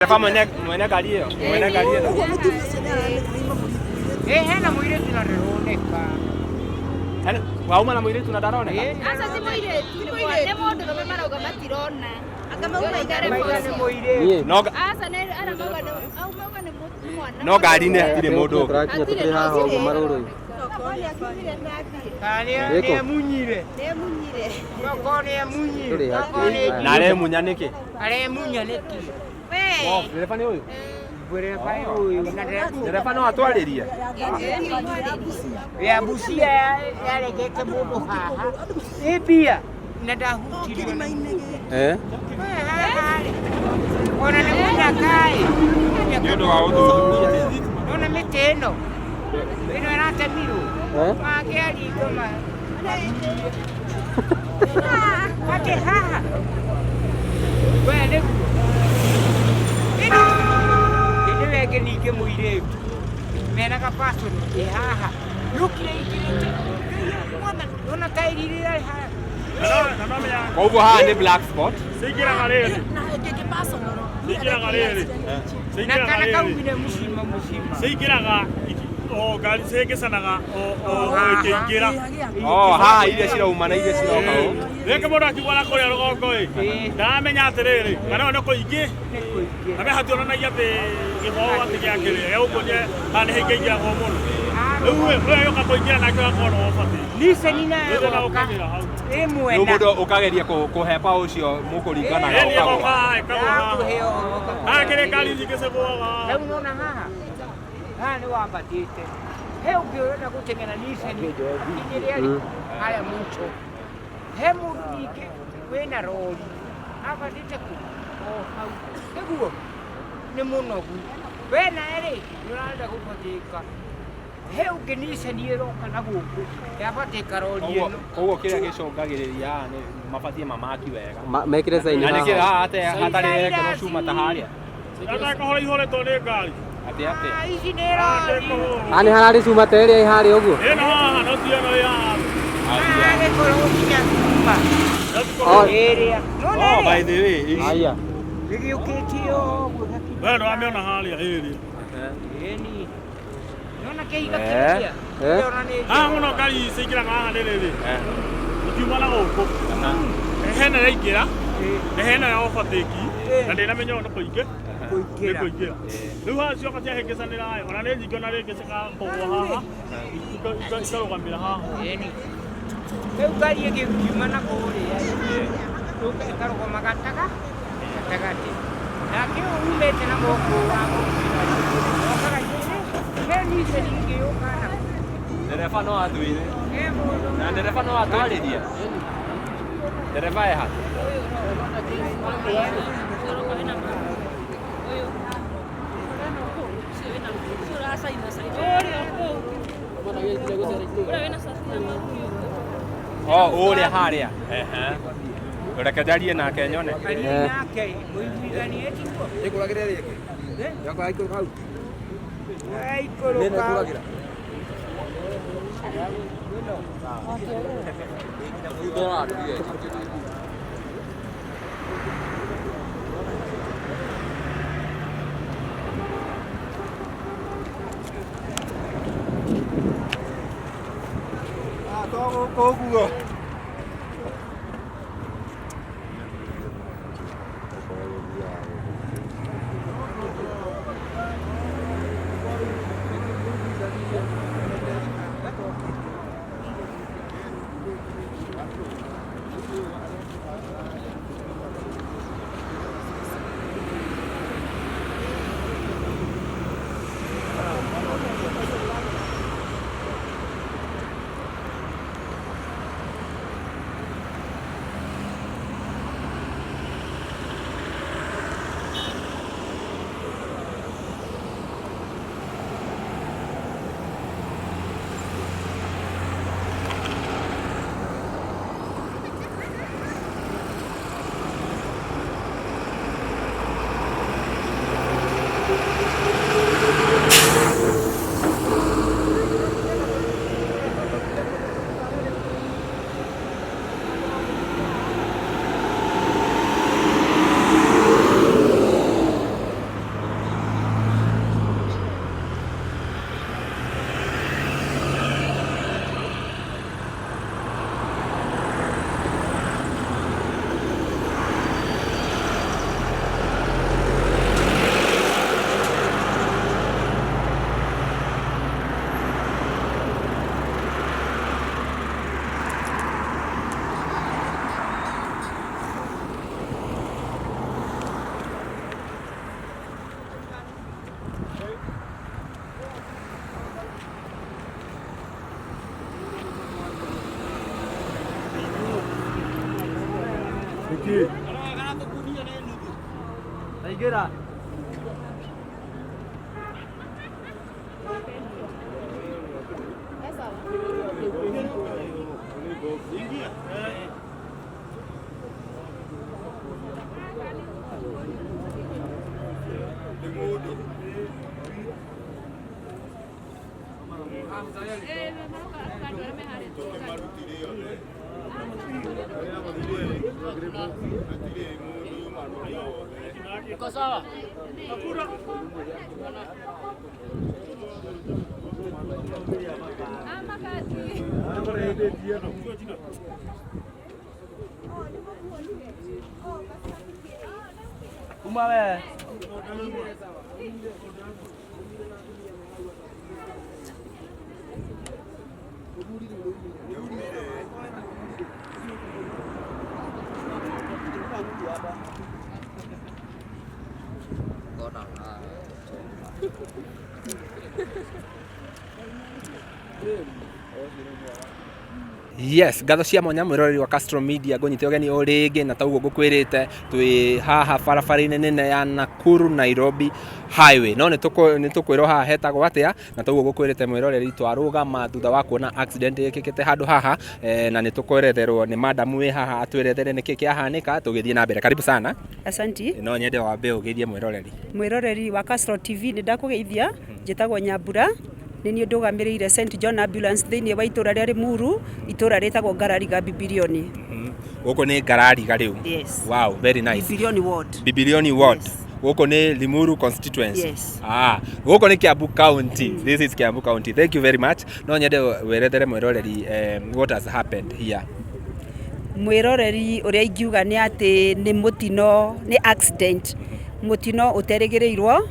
Ndereba mwene ngari ĩyo, mwene ngari ĩno. Ũguo mũtumia ũcio nĩaramenya auma mũirĩtu. Ĩ hena mũirĩtu na ndaroneka. Wauma na mũirĩtu na ndaroneka? Aca ti mũirĩtu, nĩ mũndũrũme marauga matirona. Anga mauma igana. Maiga nĩ mũirĩtu. No Aca nĩ aramauga nĩ mauga nĩ mwana. No ngari-inĩ hatirĩ mũndũ ũngĩ. Tũrakinya tũkĩrĩ haha ũguo marũrũ-inĩ. Kana Ĩkũ? nĩ emunyire. Nĩemunyire. Okorwo nĩ emunyire. Tũrĩ Okorwo nĩ hakuhĩ. Na aremunya nĩkĩ? Aremunya nĩkĩ? Oh, ndereba nĩ ũyũ? Ndereba ũyũ na Ndereba no atwarĩrie? Ya Busia yaregete mũndũ haha. Ĩ mbia na ndahutirio. Eh? Ona nĩ mũthaka-ĩ. Nĩ ũndũ wa ũthuthuria. Nona mĩtĩ ĩno ĩno ĩratemirwo Eh? mangĩaringa ma atĩ haha we nĩguo ĩno hĩndĩ ĩyo ĩngĩ ningĩ mũirĩtu mena gabacono ĩ haha yũkire ingĩrĩte mwathani ona tairi rĩrĩa rĩ haha. Koguo haha nĩ black spot. Cingĩraga rĩrĩ, Na ĩngĩ personal. cingĩraga rĩrĩ, Na cingĩraga kana rĩrĩ, kaumire mũcima mũcima. cingĩraga o ngari cihĩngĩcanaga o ĩkĩingĩra. Oh, haha iria cirauma na iria ciroka ũũ. Rĩngĩ mũndũ akiuma na kũrĩa rũgongo ĩ, ndaramenya atĩrĩrĩ, kana ĩyo nĩ kũingĩ, Nĩ kũingĩra. na me hationanagia atĩ gĩbao atĩ gĩakĩrĩa, gĩgũkuonia haha nĩ haingaingĩragwo mũno. Rĩu ĩ, ũyũ agĩũka kũingĩra nake ũgakorwo nĩwe ũbatiĩ. Nissan nayo Rĩu na yoka gũkinyĩra hau. ĩ Rĩu mwena mũndũ ũkageria kũhepa ũcio mũkũringanaga Ĩni ĩgoka ũkagũa. haha ĩkagũa haha. Yakũhe ũhoro. Haha kĩrĩ ngari nyingĩ cigũaga. Rĩu nona haha haha nĩ wambatĩte he ũngĩ ũrenda gũteng'era Nissan akinyĩre arĩ harĩa mũico he mũndũ ningĩ wĩna rori ambatĩte kũ o hau nĩguo nĩ mũnogu we nawe rĩ nĩ ũrenda gũbatĩka he ũngĩ Nissan ĩroka na gũkũ yabatĩka rori Koguo ĩno koguo kĩrĩa gĩcũngagĩrĩria haha nĩ mabatiĩ mamaki wega. Mekĩre saini Na nĩkĩ haha. haha hatarĩ hekĩrwo cuma ta harĩa? Atakũhũra ihũrĩtwo nĩ ngari. Atĩ atĩ. Ah, ici nĩ rori Haha nĩ hararĩ cuma ta ĩrĩa ĩ harĩa ũguo. Ĩno haha no ti ĩno ĩ haha. haha gĩkorwo nginya cuma Oh. ĩrĩa nona Oh, by ĩrĩa the way, ici. Haya. ĩgĩũkĩtie ũguo gakinya We ndũramĩona harĩa ĩrĩa. Ĩni. Nona kĩhiga Eh. kĩrĩa? Eh. Kĩona nĩ Haha mũno ngari cingĩraga haha nĩ rĩrĩ. Eh. Ikiuma na gũkũ. Hena ĩraingĩra, na hena ya overtake, na ndĩnamenya ũyũ nĩ kũingĩ, nĩ kũingĩra. kũingĩra. Rĩu haha cioka ciahĩngĩcanĩra ĩ, ona nĩ nyingĩ ona rĩngĩ cikakũgwa haha, ikarũgamĩra haha. Ĩni. Rĩu ngari ĩgĩkiuma na kũrĩa yũka ĩkarũgama gatagatĩ. Nake ũyũ umĩte na gũkũ wa gũkĩra. Okaga atĩrĩ, he Nissan ĩngĩ yũka na Ndereba no atwĩre. he mũndũ Na ndereba no atwarĩrie. Ndereba eha? Oh, ũrĩa harĩa. Ehe. Reke njarie nake nyone. arie nake mũiguithanie tiguo. Ĩkũragĩra ĩrĩa ĩngĩ. Yakwa ikũrũka hau. Aikũrũka. Nĩ ĩkũragĩra. Ah, to gũkũ ũguo. Aingĩra. Kuma we. Yes, ngatho cia mwanya mwiroreri wa Castro Media ngũnyite ũgeni o rĩngĩ na taguo ngũkwĩrĩte twĩ haha barabara-inĩ nene ya Nakuru Nairobi Highway. No nĩ tũkwĩrwo haha hetagwo atĩa, na taguo ngũkwĩrĩte mwĩroreri twarũgama thutha wa kuona accident ĩkĩkĩte handũ haha, na nĩ tũkweretherwo nĩ madam wĩ haha atwĩrethere nĩkĩ kĩahanĩka tũgĩthiĩ na mbere. Karibu sana. Asanti. No nyende wambe ũgeithie mwĩroreri. Mwiroreri wa Castro TV nĩ ndakũgeithia. Njĩtagwo Nyambura, nĩ niĩ ndũgamĩrĩire St John Ambulance thĩinĩ wa itũra rĩa Limuru, itũra rĩtagwo Ngarariga Bibilioni. Gũkũ nĩ Ngarariga rĩu. Yes. Wow, very nice. Bibilioni ward. Bibilioni ward. Yes. Gũkũ nĩ Limuru constituency. Yes. Ah, gũkũ nĩ Kiambu County. This is Kiambu County. Thank you very much. No nyende werethere mwĩroreri what has happened here. Mwĩroreri, ũrĩa ingiuga nĩ atĩ nĩ mũtino, nĩ accident, mũtino ũterĩgĩrĩirwo.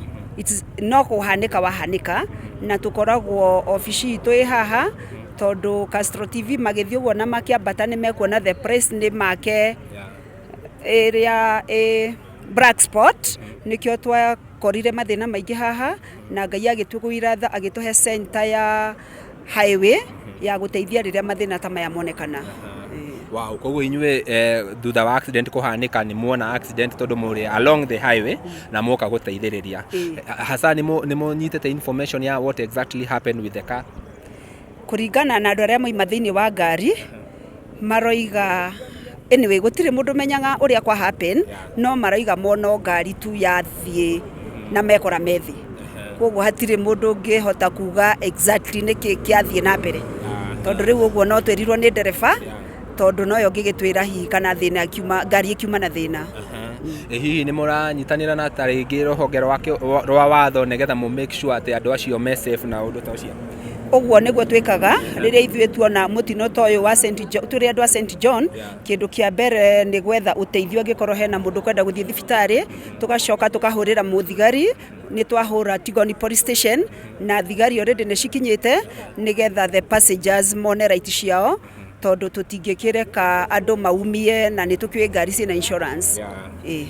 No kũhanĩka wahanĩka, na tũkoragwo obici itũ ĩ haha tondũ Castro TV magĩthiĩ ũguo na makĩambata nĩ mekuona the press nĩ make ĩrĩa ĩ black spot, nĩkĩo twakorire mathĩna maingĩ haha, na Ngai agĩtũgũira tha agĩtũhe center ya highway ya gũteithia rĩrĩa mathĩna ta maya monekana. Wow, koguo inyuĩ thutha wa accident kũhanĩka nĩ muona accident tondũ mũrĩ along the highway na mwoka gũteithĩrĩria. Hasa nĩ mũnyitĩte information ya what exactly happened with the car? Kũringana na andũ arĩa moima thĩinĩ wa ngari maroiga, anyway, gũtirĩ mũndũ menyaga ũrĩa kwa happen, no maroiga mono ngari tu yathiĩ na mekora methi, koguo hatirĩ mũndũ ũngĩhota kuga exactly nĩkĩ kĩathiĩ na mbere, tondũ rĩu ũguo no twĩrirwo nĩ ndereba, tondũ noyo ngĩgĩtwĩra hihi kana thĩna akiuma ngari ĩkiuma na thĩna. Hihi nĩ mũranyitanĩra na ta rĩngĩ rũhonge rwa watho nĩgetha mũ make sure atĩ andũ acio me safe na ũndũ ta ũcio? Ũguo nĩguo twĩkaga rĩrĩa ithuĩ tuona mũtino ta ũyũ wa St John, tũrĩ andũ a St John. Kĩndũ kĩa mbere nĩ gwetha ũteithio angĩkorwo hena mũndũ kwenda gũthiĩ thibitarĩ, tũgacoka tũkahũrĩra mũthigari. Nĩ twahũra Tigoni Police Station na thigari already nĩ cikinyĩte nĩgetha the passengers mone right ciao, tondũ tũtingĩkĩreka andũ maumie na nĩ tũkĩũĩ ngari ciĩna insurance. Ĩĩ.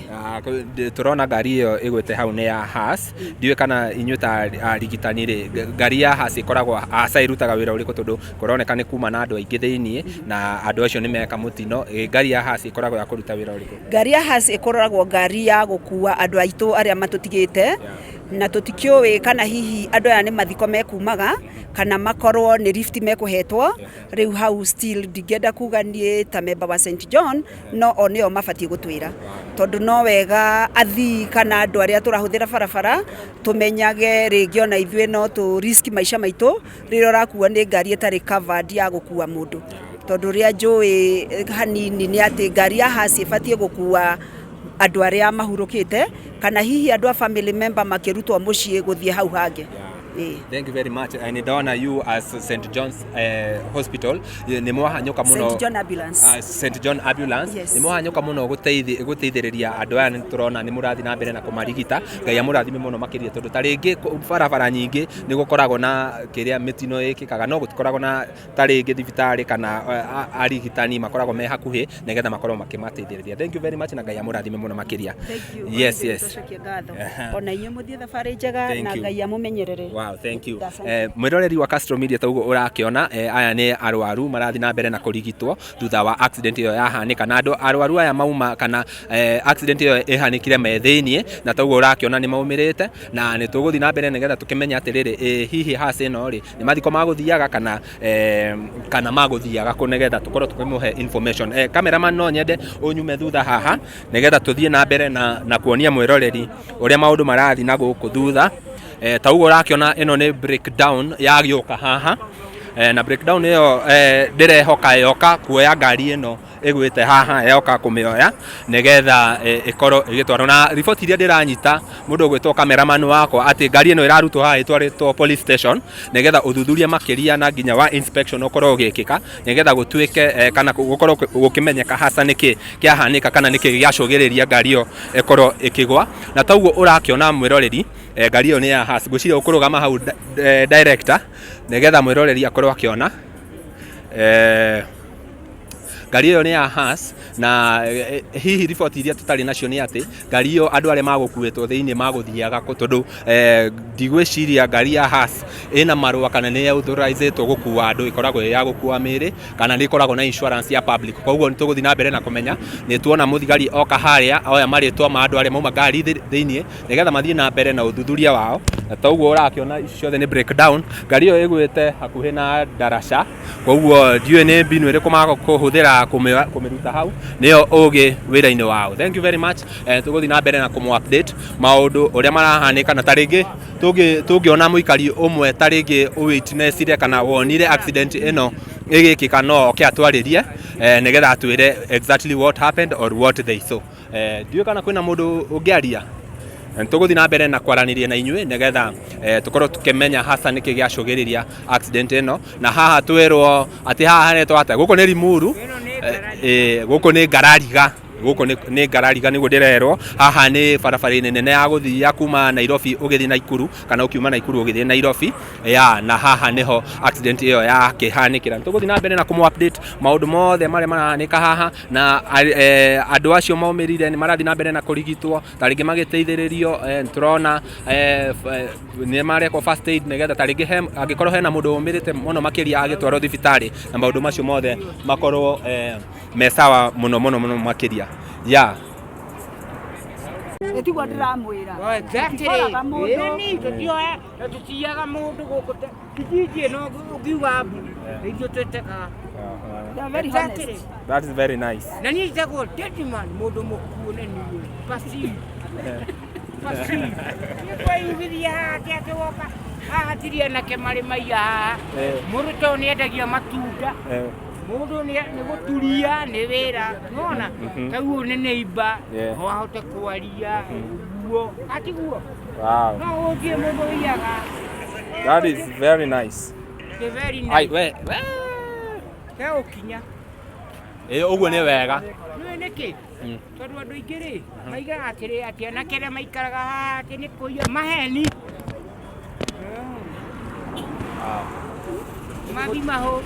Tũrona ngari ĩyo ĩgwĩte hau nĩ ya Haas. Ndiũĩ kana inyuĩ ta arigitani rĩ, ngari ya Haas ĩkoragwo hasa ĩrutaga wĩra ũrĩkũ, tondũ kũroneka nĩ kuma na andũ aingĩ thĩiniĩ na andũ acio nĩ meka mũtino. Ngari ya Haas ĩkoragwo ya kũruta wĩra ũrĩkũ? Ngari ya Haas ĩkoragwo ngari ya gũkua andũ aitũ arĩa matũtigĩte, na tũtikĩũĩ kana hihi andũ aya nĩ mathiko mekumaga kana makorwo nĩ lift mekũhetwo. Rĩu hau still ndingĩenda kuga niĩ ta member wa St John, no o nĩo mabatiĩ gũtwĩra, tondũ no wega athii kana andũ arĩa tũrahũthĩra barabara tũmenyage rĩngĩ ona ithuĩ no tũ risk maica maitũ rĩrĩa ũrakua nĩ ngari ĩtarĩ covered ya gũkua mũndũ, tondũ ũrĩa njũĩ hanini nĩ atĩ ngari ya Haas ĩbatiĩ gũkua andũ arĩa mahurũkĩte kana hihi andũ a family member makĩrutwo mũciĩ gũthiĩ hau hangĩ. Ĩĩ. Thank you very much. And ndona you as St John's Hospital nĩ mwahanyũka mũno. St John Ambulance. St John Ambulance. Yes. Nĩ mwahanyũka mũno gũteithĩrĩria andũ aya, nĩ tũrona nĩ mũrathiĩ na mbere na kũmarigita. Ngai amũrathime mũno makĩria, tondũ ta rĩngĩ barabara nyingĩ nĩ gũkoragwo na kĩrĩa mĩtino ĩkĩkaga, no gũtikoragwo na ta rĩngĩ thibitarĩ kana arigitani makoragwo me hakuhĩ nĩgetha makorwo makĩmateithĩrĩria. Thank you very much na Ngai amũrathime mũno makĩria. Thank you. Yes. Tũcokie ngatho. Ona inyuĩ mũthiĩ thabarĩ njega Thank na you. Ngai amũmenyerere. Wow. Wow, thank you. Asante. Mwiroreri wa Castro Media tauguo urakiona, aya nĩ arwaru marathi na mbere na kũrigitwo thutha wa accident ĩyo yahanĩka, na andũ arwaru aya mauma kana accident ĩyo ĩhanĩkire me thĩiniĩ, na tauguo ũrakĩona nĩ maumĩrĩte, na nĩ tũgũthiĩ na mbere nĩgetha tũkĩmenye atĩrĩrĩ, hihi hearse ĩno rĩ nĩ mathiko magũthiaga kana magũthiaga kũ, nĩgetha tũkorwo tũkĩmũhe information. Cameraman, no nyende ũnyume thutha haha nĩgetha tũthiĩ na mbere na kuonia mwĩroreri ũrĩa maũndũ marathiĩ na gũkũ thutha. Ta ũguo ũrakĩona, ĩno nĩ breakdown yagĩũka haha, na breakdown ĩyo ndĩrehoka yoka kuoya ngari ĩno ĩgwĩte haha, yoka kũmĩoya nĩgetha ĩkorwo ĩgĩtwarwo. Na riboti iria ndĩranyita mũndũ ũgwĩtwo cameraman wakwa atĩ ngari ĩno ĩrarutwo haha ĩtwarĩtwo police station nĩgetha ũthuthuria makĩria na nginya wa inspection ũkorwo ũgĩkĩka, nĩgetha gũtuĩke kana gũkorwo gũkĩmenyeka hasa nĩkĩ kĩahanĩka kana nĩkĩ gĩacũgĩrĩria ngari ĩyo ĩkorwo ĩkĩgwa. Na taguo ũrakĩona, mwĩroreri, ngari ĩyo nĩ ya hearse. Ngwĩciria ũkũrũgama hau, director, nĩgetha mwĩroreri akorwo akĩona. Ngari ĩyo nĩ ya hearse, na hihi riboti iria tũtarĩ nacio nĩ atĩ ngari ĩyo andũ arĩa magũkuĩtwo thĩinĩ magũthiaga kũ, tondũ ndigwĩciria ngari ya hearse ĩna marũa kana nĩ authorizĩtwo gũkua andũ, ĩkoragwo ĩ ya gũkua mĩĩrĩ kana nĩ ĩkoragwo na insurance ya public. Koguo nĩ tũgũthiĩ na mbere na kũmenya. Nĩ tuona mũthigari oka harĩa oya marĩtwa ma andũ arĩa mauma ngari thĩinĩ nĩgetha mathiĩ na mbere na ũthuthuria wao. Na toguo ũrakĩona, ici ciothe nĩ breakdown. Ngari ĩyo ĩgwĩte hakuhĩ na ndaraca, koguo ndiũĩ nĩ mbinu ĩrĩkũ makũhũthĩra kũmĩruta hau. Nĩyo ũgĩ wĩra-inĩ wao. Thank you very much. Tũgũthiĩ na mbere na kũmũ update maũndũ ũrĩa marahanĩka, na ta rĩngĩ tũngĩona mũikari ũmwe ta rĩngĩ witnessire kana wonire accident ĩno ĩgĩkĩka, no oke atwarĩrie, nĩgetha atwĩre exactly what happened or what they saw. Ndiũĩ kana kwĩna mũndũ ũngĩaria. Tũgũthiĩ na mbere na kwaranĩria na inyuĩ nĩgetha tũkorwo tũkĩmenya hasa nĩkĩ gĩacũgĩrĩria accident ĩno. Na haha twĩrwo atĩ haha haretwo atĩa? Gũkũ nĩ Limuru. Gũkũ nĩ Ngarariga, gũkũ nĩ Ngarariga nĩguo ndĩrerwo. Haha nĩ barabara-inĩ nene ya gũthiĩ ya kuma Nairobi ũgĩthiĩ Naikuru kana ũkiuma Naikuru ũgĩthiĩ Nairobi ya, na haha nĩho accident ĩyo yakĩhanĩkĩra. Tũgũthiĩ na mbere na kũmũ update maũndũ mothe marĩa marahanĩka haha, na andũ acio maumĩrire nĩ marathiĩ na mbere na kũrigitwo, ta rĩngĩ magĩteithĩrĩrio. Tũrona nĩ marekwo first aid nĩgetha ta rĩngĩ angĩkorwo hena mũndũ ũmĩrĩte mũno makĩria agĩtwarwo thibitarĩ, na maũndũ macio mothe makorwo me sawa mũno mũno mũno makĩria ya. Ĩtiguo ndĩramwĩra. Exactly. Tũtikoraga mũndũ. Ĩni tũtioya na tũtiaga mũndũ gũkũ kijiji ĩno ũngiuga mbu nĩ ithuĩ twĩtekaga. They are very Exactly. honest. That is very nice. Na niĩ njagwo deadman, mũndũ mũkuũ nĩ niĩ pasi pasi niĩ kweyugithia haha atĩ atĩ woka haha tiri anake marĩ maiya haha. Mũndũ to nĩ endagia matunda, mũndũ nĩ gũturia nĩ wĩra nona ta ũyũ nĩ neighbor, no ahote kwaria ũguo atiguo. No ũthiĩ mũndũ ũiyaga. That is very nice. Nĩ very Ai nice. we. He ũkinya. Ĩ, ũguo nĩ wega. Nĩũĩ nĩkĩ? Tondũ andũ aingĩ rĩ maigaga atĩrĩ atĩ anake arĩa maikaraga haha atĩ nĩ kũiya maheni mathi mahũ.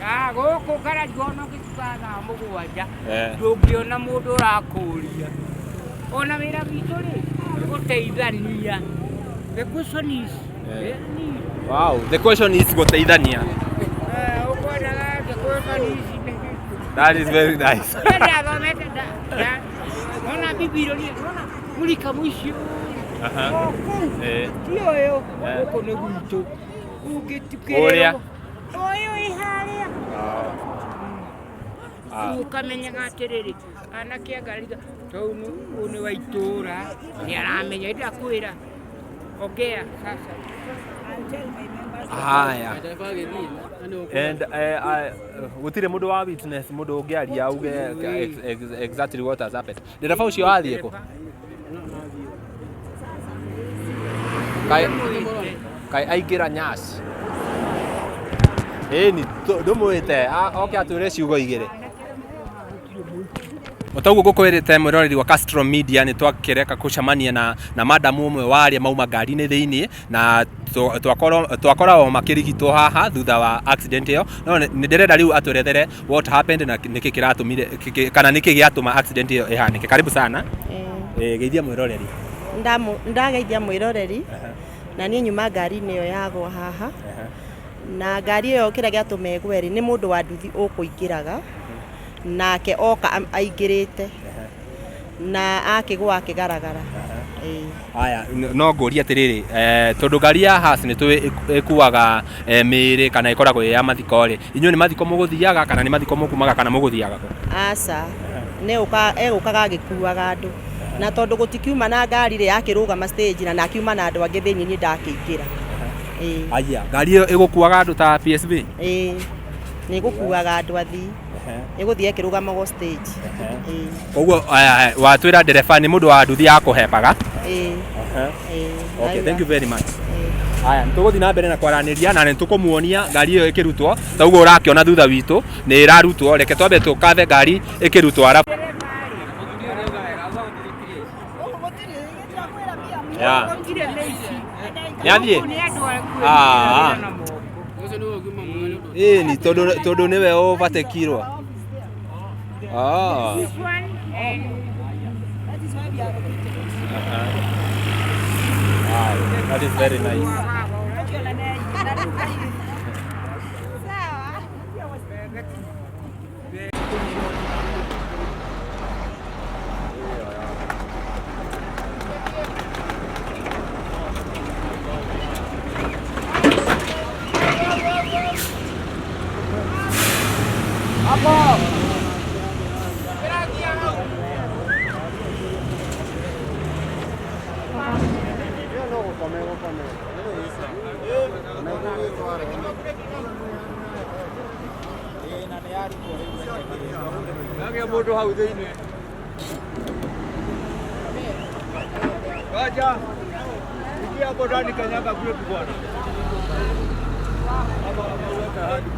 Ah, gũkũ ngaraji ona ũngĩtuka thaa 7 ndũngĩona mũndũ ũrakũria. Ona wĩra witũ rĩ nĩ gũteithania. The question is ni Wow, the question is gũteithania. Ũkwendaga the question is. That is very nice. Ndathomete nona bibilia nona mũrikamu icio kũu ti ũyũ gũkũ nĩ gwitũ ũngĩtukĩrĩrwo. Ũrĩa? Ũyũ ĩ harĩa. Rĩu ũkamenyaga atĩrĩrĩ, anake angariga tondũ ũyũ nĩ wa itũũra nĩ aramenya ndakwĩra ongea sasa. Haya. And gũtirĩ mũndũ wa witness, mũndũ ũngĩaria auge exactly what has happened? Ndereba ũcio athiĩ kũ? Kaĩ aingĩra nyaci? Ĩni ndũmwĩte oke atwĩre ciugo igĩrĩ. Otaguo ngũkwĩrĩte, mwĩroreri wa Castro Media, nĩ twakĩreka gũcemania na madamu ũmwe wa arĩa mauma ngari-inĩ thĩiniĩ, na twakorwo makĩrigitwo haha thutha wa accident ĩyo. No nĩ ndĩrenda rĩu atwerethere what happened na nĩkĩ kĩratũmire kana nĩkĩ gĩatũma accident ĩyo ĩhanĩke. Karibu sana. Geithia mwĩroreri. Ndageithia mwĩroreri. Na niĩ nyuma ngari-inĩ ĩyo yagwa haha. Na ngari ĩyo kĩrĩa gĩatũma ĩgwe rĩ, nĩ mũndũ wa nduthi ũkũingĩraga nake oka aingĩrĩte na akĩgwa akĩgaragara. Ĩĩ. Aya, no ngũrie atĩrĩrĩ, tondũ ngari ya hearse nĩ tũĩ ĩkuaga mĩĩrĩ kana ĩkoragwo ĩ ya mathiko rĩ, inyuĩ nĩ mathiko mũgũthiaga kana nĩ mathiko mũkumaga kana mũgũthiaga kũ? Aca, nĩ egũkaga agĩkuaga andũ. Na tondũ gũtikiuma na ngari rĩ, akĩrũgama stage na akiuma na andũ angĩ thĩinĩ, niĩ ndakĩingĩra. Ĩĩ. Aya, ngari ĩyo ĩgũkuaga andũ ta PSV? Ĩĩ, nĩ ĩgũkuaga andũ athii. Ĩgũthiĩ ĩkĩrũgamagwo stage. Ĩĩ. Koguo watwĩra ndereba nĩ mũndũ wa nduthi ya kũhembaga? Ĩĩ. Ĩĩ. Okay, thank you very much. Aya, nĩ tũgũthiĩ na mbere na kwaranĩria na nĩ tũkũmuonia ngari ĩyo ĩkĩrutwo. Ta ũguo ũrakĩona thutha witũ nĩ ĩrarutwo. Reke twambe tũkathe ngari ĩkĩrutwo arabu. Yeah. Nĩ athiĩ? Ah. Ĩĩ ni tondũ nĩwe ũbatekirwo. Ah. Wow, that is very nice. Mũndũ hau thĩinĩ. Waja. Ingia hapo ndani kanyaga breki bwana. Ama weka hand brake.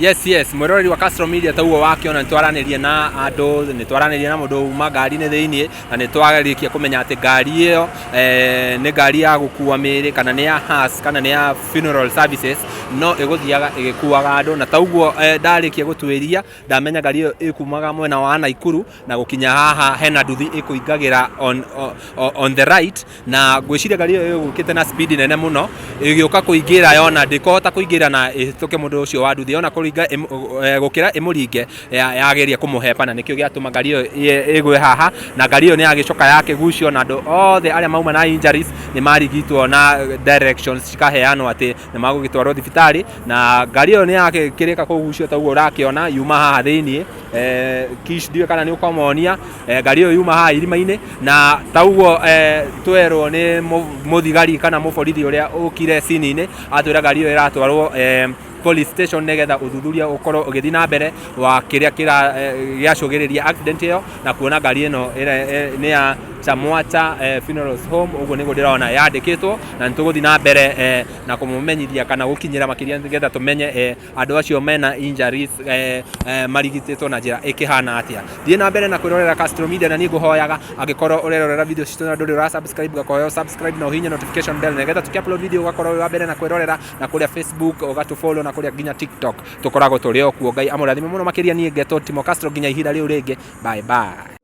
Yes, yes, mwĩroreri wa Castro Media taguo wakĩona nĩ twaranĩria na andũ, nĩ twaranĩria na mũndũ uma ngari-inĩ thĩinĩ na nĩ twarĩkia kũmenya atĩ ngari ĩyo nĩ ngari ya gũkua mĩĩrĩ kana nĩ ya hearse kana nĩ ya funeral services, no ĩgũthiaga ĩgĩkuaga andũ na taguo ndarĩkia gũtuĩria ndamenya ngari ĩyo ĩkumaga mwena wa Naikuru na gũkinya haha hena nduthi ĩkũingagĩra on the right, na ngwĩciria ngari ĩyo ĩgũkĩte na speed nene mũno ĩgĩũka kũingĩra yona ndĩkũhota kũingĩra na ĩhĩtũke mũndũ ũcio wa nduthi yona. kũringa gũkĩra ĩmũringe yageria kũmũhepa na nĩkĩo gĩatũma ngari ĩyo ĩgwe haha na ngari ĩyo nĩ yagĩcoka yakĩgucio na andũ othe arĩa mauma na injuries nĩ marigitwo na directions cikaheanwo atĩ nĩ magũgĩtwarwo thibitarĩ na ngari ĩyo nĩ yakĩrĩka kũgucio ta ũguo ũrakĩona yuma haha thĩiniĩ. Kish ndiũĩ kana nĩ ũkamonia ngari ĩyo yuma haha irima-inĩ na ta ũguo twerwo nĩ mũthigari kana mũborithi ũrĩa ũkire cini-inĩ atwĩra ngari ĩyo ĩratwarwo police station nĩgetha ũthuthuria ũkorwo ũgĩthiĩ na mbere wa kĩrĩa gĩacũgĩrĩria accident ĩyo na kuona ngari ĩno nĩ ya Chamwata Funerals Home ũguo nĩguo ndĩrona yandĩkĩtwo na nĩ tũgũthiĩ na mbere na kũmũmenyithia kana gũkinyĩra makĩria nĩgetha tũmenye andũ acio mena injuries marigitĩtwo na njĩra ĩkĩhana atĩa. Thiĩ na mbere na kwĩrorera Castro Media na niĩ ngũhoyaga angĩkorwo ũrerorera video citũ na ndũrĩ ũra subscribe ngakohoya subscribe na ũhihinye notification bell nĩgetha tũkĩ upload video ũgakorwo wĩ wa mbere na kwĩrorera na kũrĩa Facebook ũgatũ follow na kũrĩa nginya TikTok tũkoragwo tũrĩ o kuo. Ngai amũrathime mũno makĩria. Niĩ ngetwo Timo Castro nginya ihinda rĩu rĩngĩ, bye bye.